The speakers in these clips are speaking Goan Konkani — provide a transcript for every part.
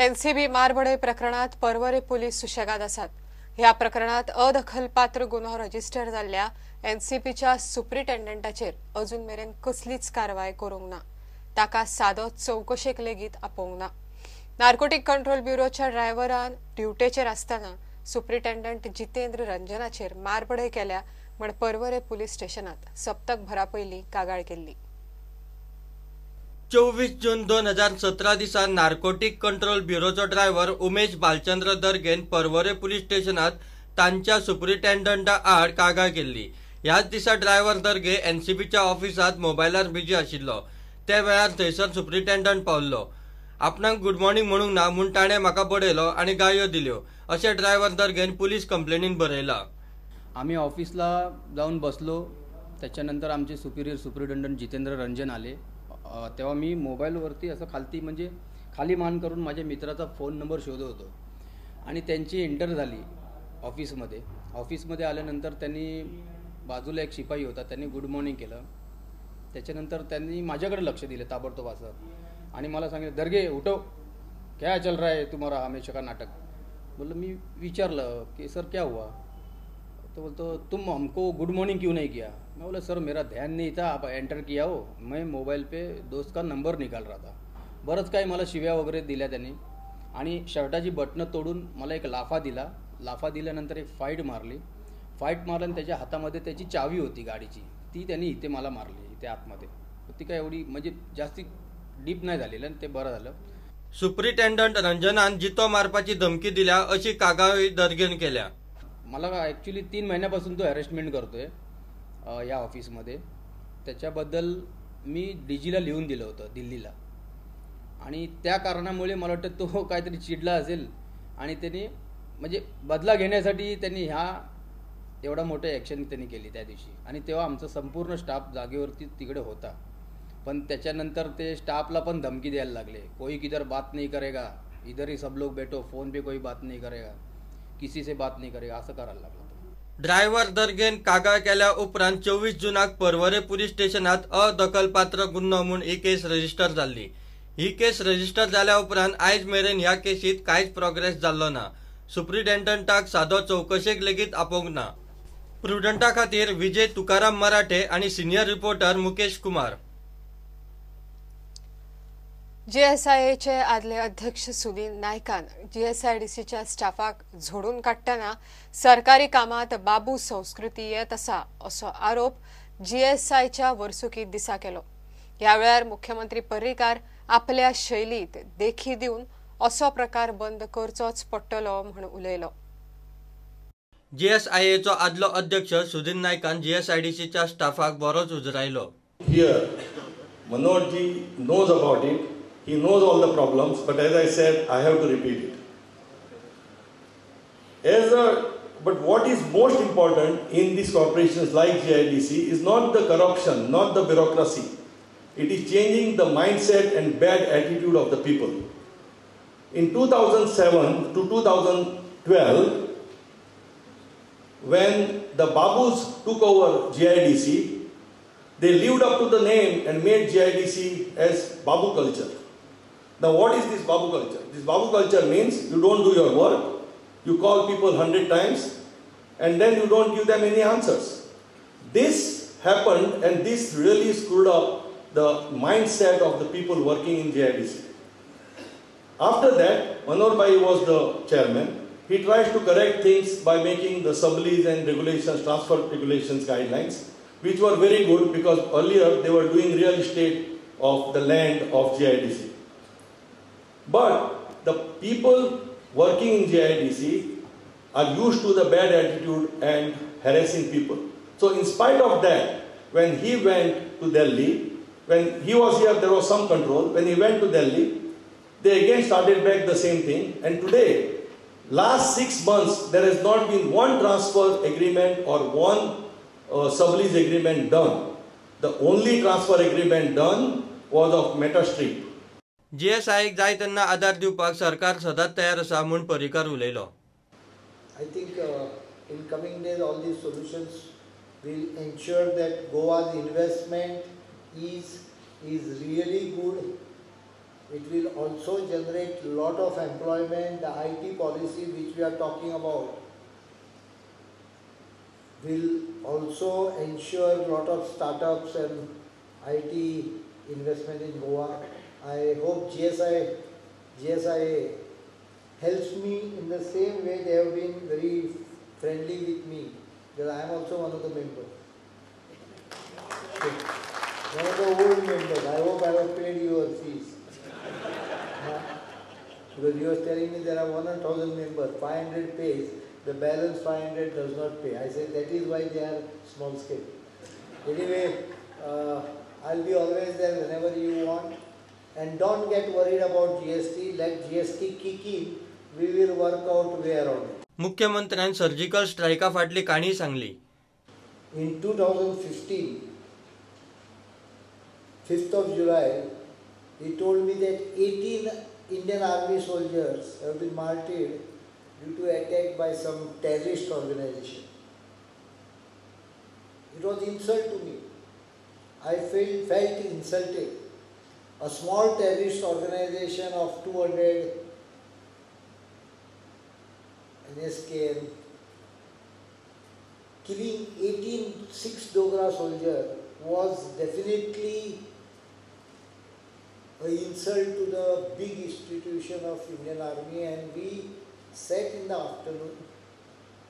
एनसीबी मारबडय प्रकरणात पर्वरे पुलीस सुशेगाद आसात. ह्या प्रकरणात अदखलपात्र गुन्हो रजिस्टर जाल्ल्या एनसीबीच्या सुप्रिटेंडंटाचेर अजून मेरेन कसलीच कारवाय करूंक ना. ताका सादो चवकशेक लेगीत आपोवंक ना. नार्कोटिक कंट्रोल ब्युरोच्या ड्रायव्हरान ड्युटेचेर आसतना सुप्रिटेंडंट जितेंद्र रंजनाचेर मारबडय केल्या म्हण पर्वरे पुलीस स्टेशनात सप्तकभरा पयलीं कागाळ केल्ली. 24 जून 2017 दिसा नार्कोटिक कंट्रोल ब्युरोचो ड्रायव्हर उमेश बालचंद्र दर्गेन पर्वरे पुलीस स्टेशनात तांच्या सुप्रिटेंडंटा आड कागाळ केल्ली. ह्याच दिसा ड्रायव्हर दर्गे एनसीबीच्या ऑफिसांत मोबायलार बिजी आशिल्लो. त्या वेळार थंयसर सुप्रिटेंडंट पावल्लो. आपणाक गुड मॉर्निंग म्हणूंक ना म्हूण ताणें म्हाका बडयलो आनी गाळयो दिल्यो अशें ड्रायव्हर दर्गेन पुलीस कंप्लेनीन बरयलां. आम्ही ऑफिसला जाऊन बसलो. त्याच्यानंतर आमचे सुपिरियर सुप्रिटेंडंट जितेंद्र रंजन आले. तेव्हा मी मोबाईलवरती असं खालती म्हणजे खाली मान करून माझ्या मित्राचा फोन नंबर शोधत होतो आणि त्यांची एंटर झाली ऑफिसमध्ये. ऑफिसमध्ये आल्यानंतर त्यांनी बाजूला एक शिपाई होता, त्यांनी गुड मॉर्निंग केलं. त्याच्यानंतर त्यांनी माझ्याकडे लक्ष दिलं ताबडतोब असं आणि मला सांगितलं, दर्गे उठो, क्या चल रहा है तुम्हारा हमेशा का नाटक. बोललं, मी विचारलं की सर क्या हुआ, तो बोलतो तुम हमको गुड मॉर्निंग क्यों नहीं किया. मैं बोला सर मेरा ध्यान नहीं था, आप एंटर किया हो, मैं मोबाईल पे दोस्त का नंबर निकाल रहा था. बरंच काही मला शिव्या वगैरे दिल्या त्यांनी आणि शर्टाची बटणं तोडून मला एक लाफा दिला. लाफा दिल्यानंतर एक फाईट मारली. फाईट मारली आणि त्याच्या हातामध्ये त्याची चावी होती गाडीची, ती त्यांनी इथे मला मारली इथे आतमध्ये. ती काय एवढी म्हणजे जास्ती डीप नाही झालेलं आणि ते बरं झालं. सुप्रिटेंडंट रंजनान जितो मारपाची धमकी दिल्या अशी कागाळी दर्गेन केल्या. मला ॲक्च्युली 3 महिन्यापासून तो हॅरेसमेंट करतोय या ऑफिसमध्ये. त्याच्याबद्दल मी डी जीला लिहून दिलं होतं दिल्लीला आणि त्या कारणामुळे मला वाटतं तो काहीतरी चिडला असेल आणि त्यांनी म्हणजे बदला घेण्यासाठी त्यांनी ह्या एवढा मोठं ॲक्शन त्यांनी केली त्या दिवशी. आणि तेव्हा आमचा संपूर्ण स्टाफ जागेवरती तिकडे होता, पण त्याच्यानंतर ते स्टाफला पण धमकी द्यायला लागले. कोई किधर बात नहीं करेगा, इधर ही सब लोग बैठो, फोन पे कोई बात नहीं करेगा, किसी से बात नहीं करेगा, असं करायला लागलं. ड्रायव्हर दर्गेन कागाळ केल्या उपरांत 24 जूनाक पर्वरे पुलीस स्टेशनात अदखलपात्र गुन्हो म्हूण ही केस रजिस्टर जाल्ली. ही केस रजिस्टर जाल्या उपरांत आयज मेरेन ह्या केसीत कांयच प्रोग्रेस जाल्लो ना. सुप्रिटेंडंटाक सादो चवकशेक लेगीत आपोवंक ना. प्रुडंटा खातीर विजय तुकाराम मराठे आनी सिनियर रिपोर्टर मुकेश कुमार. जीएसआयएचे आदले अध्यक्ष सुनील नायकान जीएसआयडीसीच्या स्टाफाक झोडून काडटना सरकारी कामात बाबू संस्कृती येत आसा असो आरोप जीएसआयच्या वर्सुकी दिसा केलो. ह्या वेळार मुख्यमंत्री पर्रीकार आपल्या शैलीत देखी दिवन असो प्रकार बंद करचोच पडटलो म्हूण उलयलो. जीएसआयएचो आदलो अध्यक्ष सुधीर नायकान जीएसआयडीसीच्या स्टाफाक बरोच उजरायलो. Here, Manoj ji knows about it. He knows all the problems, but as I said, I have to repeat it. But what is most important in these corporations like GIDC is not the corruption, not the bureaucracy. It is changing the mindset and bad attitude of the people. In 2007 to 2012, when the Babus took over GIDC, they lived up to the name and made GIDC as Babu culture. Now what is this Babu culture? This Babu culture means you don't do your work, you call people 100 times and then you don't give them any answers. This happened and this really screwed up the mindset of the people working in GIDC. After that, Manohar Bhai was the chairman. He tries to correct things by making the sublease and regulations, transfer regulations guidelines, which were very good because earlier they were doing real estate of the land of GIDC. But the people working in GIDC are used to the bad attitude and harassing people. So in spite of that, when he went to Delhi, when he was here there was some control. When he went to Delhi, they again started back the same thing. And today, last 6 months, there has not been one transfer agreement or one sublease agreement done. The only transfer agreement done was of Meta Street. जीएसआयक जाय तेन्ना आदार दिवपाक सरकार सदांच तयार आसा म्हूण पर्रीकार उलयलो. I think in coming days all these solutions will ensure that Goa's investment is really good. It will also generate lot of employment. The IT policy which we are talking about will also ensure lot of startups and IT investment in Goa. I hope GSIA helps me in the same way they have been very friendly with me, because I am also one of the members. So, one of the old members. I hope I have paid your fees. Because you were telling me there are 1,000 members, 500 pays, the balance 500 does not pay. I said that is why they are small scale. Anyway, I'll be always there whenever you want. And don't get worried about GST. Let GST kick in. We will work out way around it. मुख्यमंत्र्यान सर्जिकल स्ट्रायका फाटली काणी सांगली. In 2015, 5th of July, he told me that 18 Indian Army soldiers have been martyred due to attack by some terrorist organization. It was insult to me. I felt insulted. A small terrorist organization of 200 NSKN killing 18 6 Dogra soldiers was definitely an insult to the big institution of Indian Army, and we sat in the afternoon,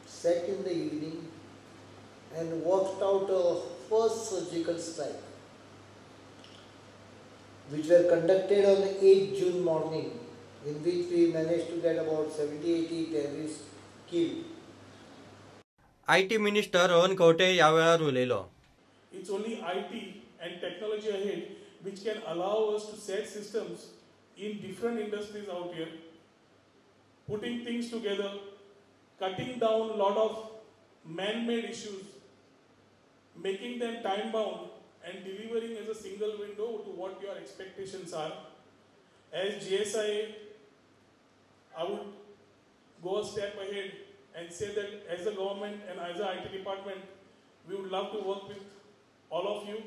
sat in the evening and worked out a first surgical strike, which were conducted on 8 June morning, in which we managed to get about 70-80 terrorists killed. IT Minister Rohan Khaunte ह्या वेळार उलयलो. It's only IT and technology ahead which can allow us to set systems in different industries out here, putting things together, cutting down a lot of man-made issues, making them time-bound and delivering as a single window to what your expectations are. As GSIA, I would go a step ahead and say that as a government and as a IT department, we would love to work with all of you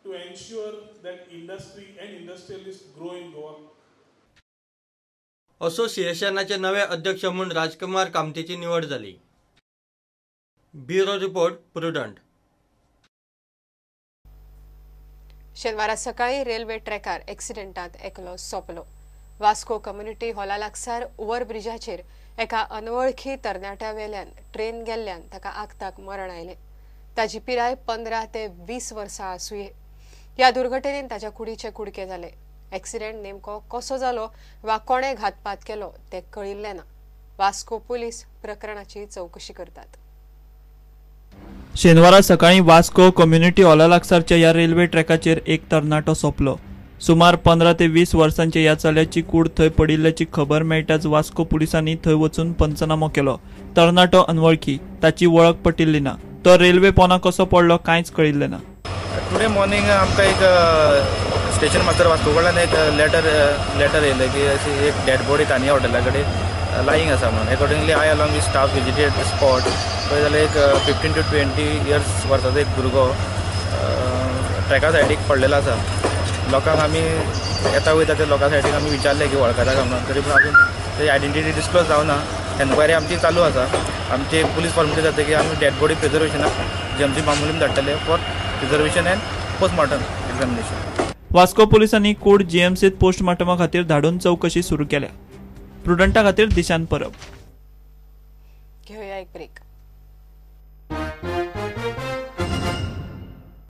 to ensure that industry and industrialists grow in Goa. असोसिएशनाचे नवे अध्यक्ष म्हूण राजकुमार कामतीची निवड जाली. Bureau report, Prudent. शेनवारा सकाळी रेल्वे ट्रॅकार एक्सिडेंटात एकलो सोंपलो. वास्को कम्युनिटी हॉला लागसार ओव्हरब्रिजाचेर एका अनवळखी तरणाट्या वेल्यान ट्रेन गेल्ल्यान ताका आगताक मरण आयलें. ताजी पिराय 15 ते 20 वर्सां आसुये. ह्या दुर्घटनेन ताच्या कुडीचे कुडके जाले. एक्सिडेंट नेमको कसो जालो वा कोणे घातपात केलो तें कळिल्लें ना. वास्को पोलीस प्रकरणाची चवकशी करतात. शेनवारा सकाळी वास्को कम्युनिटी हॉला लागसारच्या ह्या रेल्वे ट्रॅकाचेर एक तरणाटो सोंपलो. सुमार 15 ते 20 वर्सांचे ह्या चल्याची कूड थंय पडिल्ल्याची खबर मेळटाच वास्को पुलिसांनी थंय वचून पंचनामो केलो. तरणाटो अनवळखी, ताची वळख पटिल्ली ना. तो रेल्वे पोना कसो पडलो कांयच कळिल्लें ना. टुडे मॉर्निंग आमकां एक स्टेशन मास्तर वास्को कडल्यान एक लेटर येयलें की अशी एक डेड बॉडी तानिया हॉटेला कडेन लायिंग आसा म्हणून. Accordingly I along with staff visited the spot. पळय जाल्यार एक 15 to 20 years वर्साचो एक भुरगो ट्रॅका सायडीक पडलेलो आसा. लोकांक आमी येता वयता त्या लोकां सायडीक आमी विचारलें की वळखता काय म्हणून, तरी पूण अजून तेजी आयडेंटिटी डिस्क्लोज जावना. एन्क्वायरी आमची चालू आसा. आमची पुलीस फॉर्मेलिटी जाता की आमी डेड बॉडी प्रिजर्वेशनाक जीएमसी बांबोलीम धाडटले for preservation and postmortem examination. Vasco पोलिसांनी कूड जीएमसीत पोस्टमार्टमा खातीर धाडून चवकशी सुरू केल्या. प्रुडंटा खातीर दिशान परब. घेऊया एक ब्रेक.